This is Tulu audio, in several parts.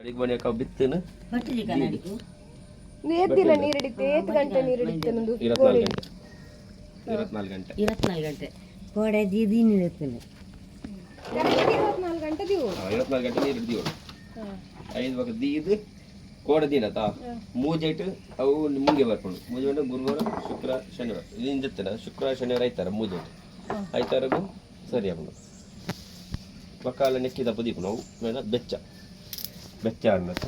ಅಡಿಗೆ ಮನೆಯಕ್ಕ ಬಿತ್ತನು. ಬಟ್ಟೆ ಕನ್ನಡಿಗು. ಏತ್ ದಿನ ನೀರಿಡಿತ್ತೆ? ಏತ್ ಗಂಟೆ ನೀರಿಡಿತ್ತೆ ನಂದು? 24 ಗಂಟೆ, 24 ಗಂಟೆ. 24 ಗಂಟೆ ಕೋಡೆ ದೀನಿ ಇರ್ತೇನೆ. ಕರೆಕ್ಟ್ 24 ಗಂಟೆ ದಿವು. 24 ಗಂಟೆ ನೀರು ಹಿಡ್ದಿವು. ಐದು ಬಕ ದೀದು ಕೋಡ ದಿನತಾ ಮೂಜೆಟ್ ಅವು ಮುಂಗೆ ಬರ್ಕೊಂಡು ಮೂಜೆ ಬಂದ್ರೆ ಗುರುವಾರ, ಶುಕ್ರ, ಶನಿವಾರ ಇದನ್ನ ಜೊತೆ ಶುಕ್ರ, ಶನಿವಾರ ಐತಾರ ಮೂಜೆಟ್ ಐತಾರಗು ಸರಿ ಆಪುಂಡು. ಬೊಕ್ಕ ನೆಕ್ಕಿ ತಪ್ಪು ದೀಪುನು ಅವು ಬೇಡ ಬೆಚ್ಚ ಬೆಚ್ಚ ಅನ್ನತ್ತ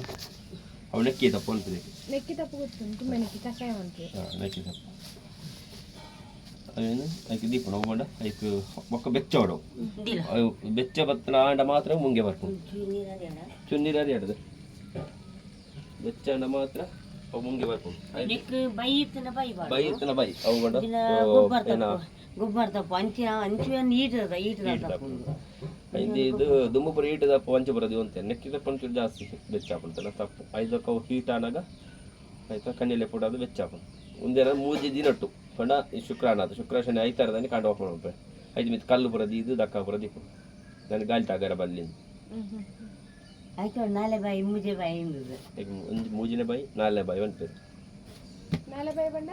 ಅವು ನೆಕ್ಕಿ ತಪ್ಪು ಅನ್ಪುದು. ನೆಕ್ಕಿ ತಪ್ಪು ಗೊತ್ತುಂಟು, ತುಂಬ ನೆಕ್ಕಿ ಕಷಾಯ ಉಂಟು. ಹಾಂ, ನೆಕ್ಕಿ ತಪ್ಪು ಅವೇನು ಐಕ್ ದೀಪುನು ಅವು ಪಂಡ ಐಕ್ ಬೊಕ್ಕ ಬೆಚ್ಚ ಹೊಡವು. ದಿಲ. ಅವು ಬೆಚ್ಚ ಬತ್ತನ ಆಂಡ ಮಾತ್ರ ಮುಂಗೆ ಬರ್ಪುಂಡು. ಚುನ್ನೀರು ಅರಿಯಾಡದು ಬೆಚ್ಚ ಆಂಡ ಮಾತ್ರ ಅವು ಮುಂಗೆ ಬರ್ಪುಂಡು. ನೆಕ್ ಬೈ ಇತ್ತನ ಬೈ ಬಾಡ. ಬೈ ಇತ್ತನ ಬೈ ಅವು ಪಂಡ. ದಿನ ಗೊಬ್ಬರ ಏನ? ತಪ್ಪು, ಗೊಬ್ಬರ ತಪ್ಪು ಅಂಚಿನ ಅಂಚುವ ಈಟದ ಈಟದ ತಪ್ಪು. ಇದು ಇದು ದುಮ್ಮು ಪೂರ ಈಟದ ಪಂಚ ಬರೋದು ಅಂತೆ. ನೆಕ್ಕಿದ ಪಂಚ ಜಾಸ್ತಿ ಬೆಚ್ಚ ಆಪುಂಟಲ್ಲ ತಪ್ಪು. ಐದಕ್ಕ ಅವು ಹೀಟ್ ಆನಾಗ ಆಯ್ತಾ ಕಣ್ಣಲ್ಲೇ ಪುಡೋದು ಬೆಚ್ಚ ಆಪುಂಡು. ಒಂದೇನ ಮೂಜಿ ದಿನಟ್ಟು ಪಂಡ ಈ ಶುಕ್ರಾನ ಅದು ಶುಕ್ರ, ಶನಿ, ಐತಾರದಾನಿ ಕಾಂಡ ಓಪನ್ ಉಂಟು. ಐದು ಮಿತ್ ಕಲ್ಲು ಬರೋದು ಇದು ದಕ್ಕ ಬರೋದು ಇಪ್ಪು ನಾನು ಗಾಳಿ ತಾಗಾರ ಬಲ್ಲಿ. ಆಯ್ತು, ನಾಳೆ ಬಾಯಿ ಮುಜೆ ಬಾಯಿ ಇಂದದು. ಈಗ ಒಂಜಿ ಮೂಜಿನೇ ಬಾಯಿ, ನಾಲ್ನೇ ಬಾಯಿ ಒಂದ್ಪೇರು. ನಾಳೆ ಬೈ ಬಂಡ.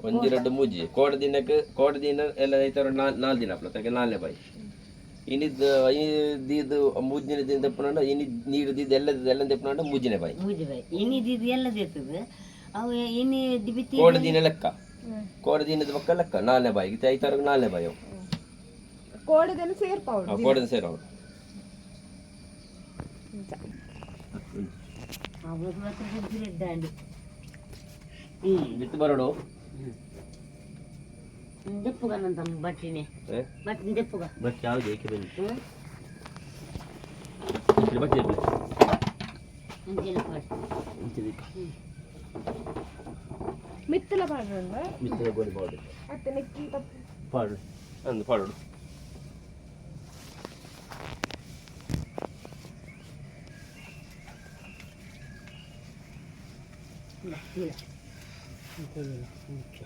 ಒಂಜಿ ರಡ್ಡು ಮೂಜಿ ಕೋಡ ದಿನಕ್ಕೆ ಕೋಡ ದಿನ ಎಲ್ಲ ಐತಾರ ನಾಲ್ ದಿನ ಆಪುಂಡು ತನಕ ನಾಲ್ನೇ ಬಾಯಿ. ಇನಿದ್ ಇದು ಮೂಜಿನ ದಿನ ದೆಪ್ಪುನಂಡ ಇನಿ ನೀರು ದಿದ್ದು ಎಲ್ಲ ಎಲ್ಲ ದೆಪ್ಪುನಂಡ ಮೂಜಿನೇ ಬಾಯಿ. ಮುಜೆ ಬಾಯಿ ಇನಿದಿದ್ದು ಎಲ್ಲ ದೇತದ ಅವು ಇನಿ ದಿಬಿತಿ. ಕೋಡ ದಿನ ಲೆಕ್ಕ, ಕೋಡ ದಿನದ ಪಕ್ಕ ಲೆಕ್ಕ ನಾಲ್ನೇ ಬಾಯಿ ಇತ್ತೆ ಐತಾರಕ್ಕೆ ನಾಲ್ನೇ ಬಾಯಿ ಅವು. ಕೋಡದನ್ನು ಸೇರ್ಪಾವಡು. ಆ ಕೋಡದ ಸೇರ ಅವರು. ಅವು ಮಾತ್ರ ಇದ್ದಾಂಡು. ಬಿತ್ತು ಬರೋಡು. ದೆಪ್ಪುಗ ನನ್ನ ಬಟ್ಟಿನೇ ಬಟ್ಟಿನ ದೆಪ್ಪುಗ. ಬಟ್ ಯಾವ್ದು ಏಕೆ ಬನ್ನಿ. ಹ್ಮ್. ಬಟ್ಟೆ ಇರ್ಲಿ. ಅಂಚಿನ ಪಾಡ್. ಮಿತ್ತಲ ಪಾಡ್ರಂದ. ಬಿತ್ತಿನ ಗೋಲಿ ಪಾಡು. ಮತ್ತೆ ನೆಕ್ಕಿ ತಪ್ಪು. ಪಾಡು ಅಂದು ಪಾಡೋಡು. ಇಲ್ಲ ಇಲ್ಲ ಅಂಚಿನ ಮುಖ್ಯ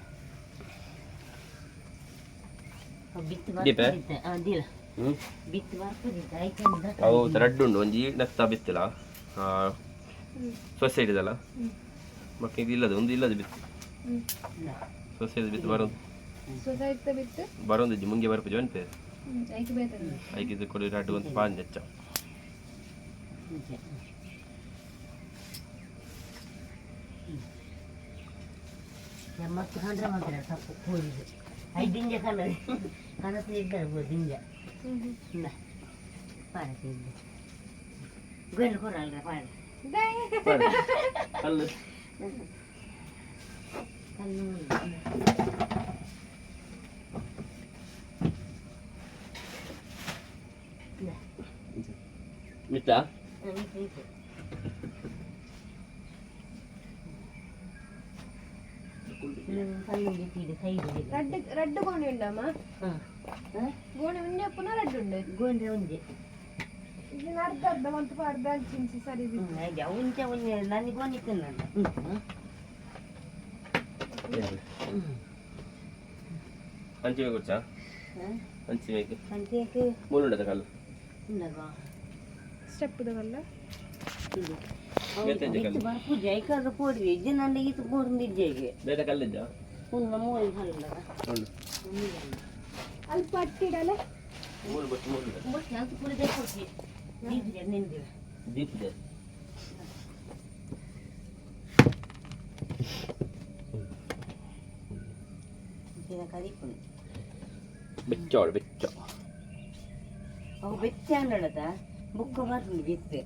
ಅವು ಬಿತ್ತು. ದೀಪೆ? ಬರ್ಪುದಿತ್ತ ದಿಲ. ಹ್ಞೂ. ಬಿತ್ತು ಬರ್ಪುದಿತ್ತ ಆಯ್ತಂದ. ಅವು ರಡ್ಡು ಉಂಡು ಒಂಜಿ ನತ್ತ ಬಿತ್ತಿಲ್ಲ ಸೊಸೈಟಿದಲ್ಲ ಮತ್ತೆ ಇದು ಇಲ್ಲದ ಒಂದು ಇಲ್ಲದ ಬಿತ್ತು. ಸೊಸೈಟಿ ಬಿತ್ತು ಬರೋದು. ಸೊಸೈಟಿ ಬಿತ್ತು. ಬರೋಂದಿಜ್ಜಿ ಮುಂಗೆ ಬರ್ಪುಜಿ ಅನ್ಪೆ. ಐಕ್ ಬೇತದ. ಐಕ್ ಇದು ಕೊಡಿ ರಡ್ಡು ಒಂದು ಪಾಂಜ್ ಹೆಚ್ಚ. ಮತ್ತು ಕಂಡ್ರೆ ಮಾತ್ರ ತಪ್ಪು ಕೋಳಿದು ಐದು ದಿಂಜ ಕಣ್ಣು ಕನಸು ಇದ್ದಾರೆ ದಿಂಜ ಪಾಡಕ್ಕೆ ಇದ್ದ ಗೋಲ್ ಕೊರಲ್ರ ಪಾಡ. ಅಲ್ಲ. ಕಣ್ಣು. ಮಿತ್ತ. ಕಣ್ಣು ಬಿಟ್ಟಿದೆ ಸೈಡ್. ರಡ್ಡು ರಡ್ಡು ಗೋಣಿ ಉಂಡಮ್ಮ? ಹಾಂ. ಗೋಣಿ ಒಂಜೆ ಪುನಃ ರಡ್ಡು ಉಂಡೆ? ಗೋಂಡೆ ಒಂಜೆ. ಇದನ್ನ ಅರ್ಧ ಅರ್ಧ ಒಂದು ಅರ್ಧ ಚಿಂಚಿ ಸರಿ ಬಿತ್ತು. ಉಂಚೆ ಒಂಜೆ ನನಗೆ ಗೋಣಿತ್ತು ನಾನು ಹ್ಞೂ. ಅಂಚಿಮೆ ಕೊಚ್ಚಾ? ಅಂಚಿಮೆಗೆ. ಅಂಚೆಗೆ. ಮೂರು ಕಲ್ಲು. ಉಂಡಲ್ವಾ? ಸ್ಟೆಪ್ ದವಲ್ಲ. ಇದು ಬೇತೆ ಬಿತ್ತು ಬರ್ಪುಜಿ ಐಕಾದ್ರೆ ಕೋಡಿ ಇಜ್ಜೆ ನನ್ನ ಈತ ಕೋಡಿಂದ ಇಜ್ಜೆಗೆ. ಬೇತೆ ಕಲ್ಲಿದ್ದ. ಉನ್ನ ಮೂರು ಕಲ್ಲ. ಉಂಡು. ಅಲ್ಪ ಅಟ್ಟಿಡಲೆ. ಮೂರು ಬಟ್ ಮೂರು. ಬಟ್ ಅಂತ ಪುರಿದೆ ಕೊಡ್ಸಿ ದೀಪದೆ ನಿಂದಿವೆ. ದೀಪದೆ. ಕರಿಪುಣಿ. ಬೆಚ್ಚ ಅವಳು ಬೆಚ್ಚ. ಅವು ಬೆಚ್ಚ ಅಂಡಳದ ಬುಕ್ಕ ಬರ್ಪುಂಡು ಬಿತ್ತು.